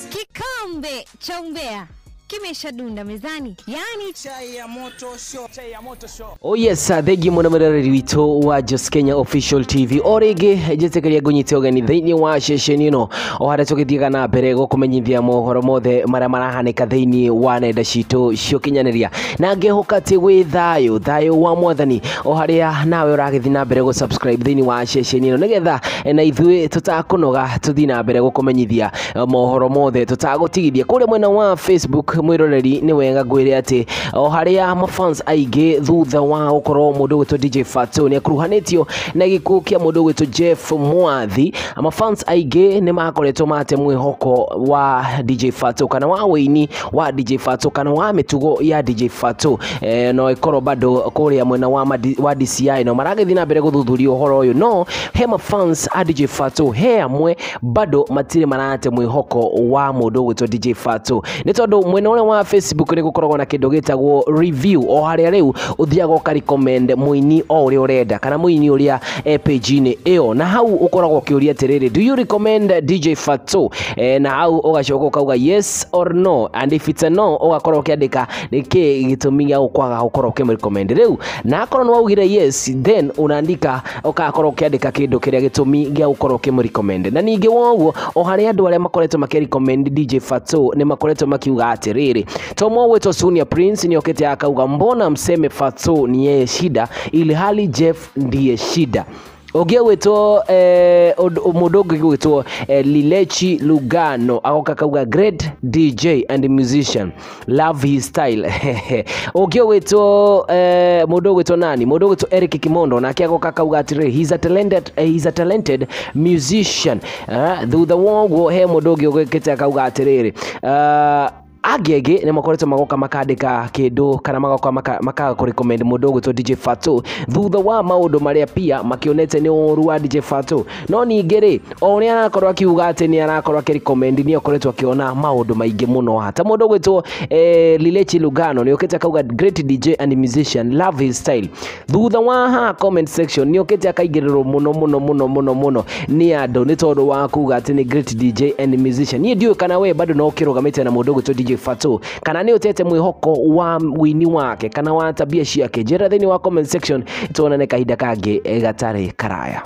Kikombe cha umbea kimeshadunda mezani, yani chai ya moto show, chai ya moto show. Oh yes, thengi muno mwiroreri witũ wa Jos Kenya Official TV o rĩngĩ njĩtĩkĩria ngũnyite ũgeni thĩinĩ wa ceceni ĩno o harĩa tũgĩthiaga na mbere gũkũmenyithia mohoro mothe marĩa marahanĩka thĩinĩ wa nenda citũ cia ũkinyanĩria, na ngĩhoka atĩ wĩ thayũ thayũ wa mwathani o harĩa nawe ũragĩthiĩ na mbere gũ-subscribe thĩinĩ wa ceceni ĩno nĩgetha na ithuĩ tũtakũnoga tũthiĩ na mbere gũkũmenyithia mohoro mothe tũtagũtigithia. Kũrĩa mwena wa Facebook mwiroreri nĩ wega ngwĩre atĩ o harĩa mafans aingĩ thutha wa gũkorwo mũndũ ũgwĩtwo DJ Fatxo nĩ akuruhanĩtio na gĩkuũ kĩa mũndũ ũgwĩtwo Jeff Mwathi, mafans aingĩ nĩ makoretwo mate mwĩhoko wa DJ Fatxo kana wa wĩini wa DJ Fatxo kana wa mĩtugo ya DJ Fatxo. No ĩkorwo bado kũrĩa mwena wa DCI no maragĩthiĩ na mbere gũthuthuria ũhoro ũyũ, no he mafans a DJ Fatxo he amwe bado matirĩ marate mwĩhoko wa mũndũ ũgwĩtwo DJ Fatxo nĩ tondũ mwena ũrĩa wa Facebook nĩ gũkoragwo na kĩndũ gĩtagwo review o harĩa rĩu ũthiaga ũka recommend mũini o ũrĩa ũrenda kana mũini ũrĩa page-inĩ ĩyo, na hau ũkoragwo ũkĩũria atĩrĩrĩ, do you recommend DJ Fatxo? Na hau ũgacoka ũkauga yes or no, and if it's a no ũgakorwo ũkĩandĩka nĩkĩ gĩtũmi gĩa gũkwaga gũkorwo ũkĩmũrecommend. Rĩu na akorwo nĩ waugire yes, then unaandika ũgakorwo ũkĩandĩka kĩndũ kĩrĩa gĩtũmi gĩa gũkorwo ũkĩmũrecommend. Na ningĩ woguo o harĩa andũ arĩa makoretwo makĩrecommend DJ Fatxo nĩ makoretwo makiuga atĩrĩrĩ, Tomo wetu Sunia Prince ni okete akauga mbona mseme Fatxo ni yeye shida ili hali Jeff ndiye shida. Ũngĩ gwĩtwo mũndũ ũngĩ gwĩtwo Lilechi Lugano agoka kauga great DJ and musician, love his style. Ũngĩ gwĩtwo mũndũ gwĩtwo nani, mũndũ gwĩtwo Eric Kimondo nake agoka kauga atĩrĩrĩ, he's a talented musician. Thutha woguo he mũndũ ũngĩ ũgĩkĩte akauga atĩrĩrĩ, angĩ nĩ makoretwo magoka makandĩka kĩndũ kana magoka makaga kũ-recommend mũndũ ũgwĩtwo DJ Fatxo thutha wa maũndũ marĩa pia makĩonete nĩ ũru wa DJ Fatxo. No ningĩ rĩ, o ũrĩa arakorwo akiuga atĩ nĩ arakorwo akĩrecommend nĩ akoretwo akĩona maũndũ maingĩ mũno. Hata mũndũ ũgwĩtwo Lilechi Lugano nĩ okĩte akauga great DJ and musician, love his style. Thutha wa ha comment section nĩ okĩte akaingĩrĩrwo mũno mũno mũno mũno mũno nĩ andũ nĩ tondũ wa kuga atĩ nĩ great DJ and musician. Niĩ ndiũĩ kana we bado no ũkĩrũgamĩte na mũndũ ũgwĩtwo DJ Fatxo kana nĩ ũtete mwĩhoko wa wini wake kana wa tabia ciake. Njĩra thĩinĩ wa comment section tuonane kahinda kangĩ gatarĩ karaya.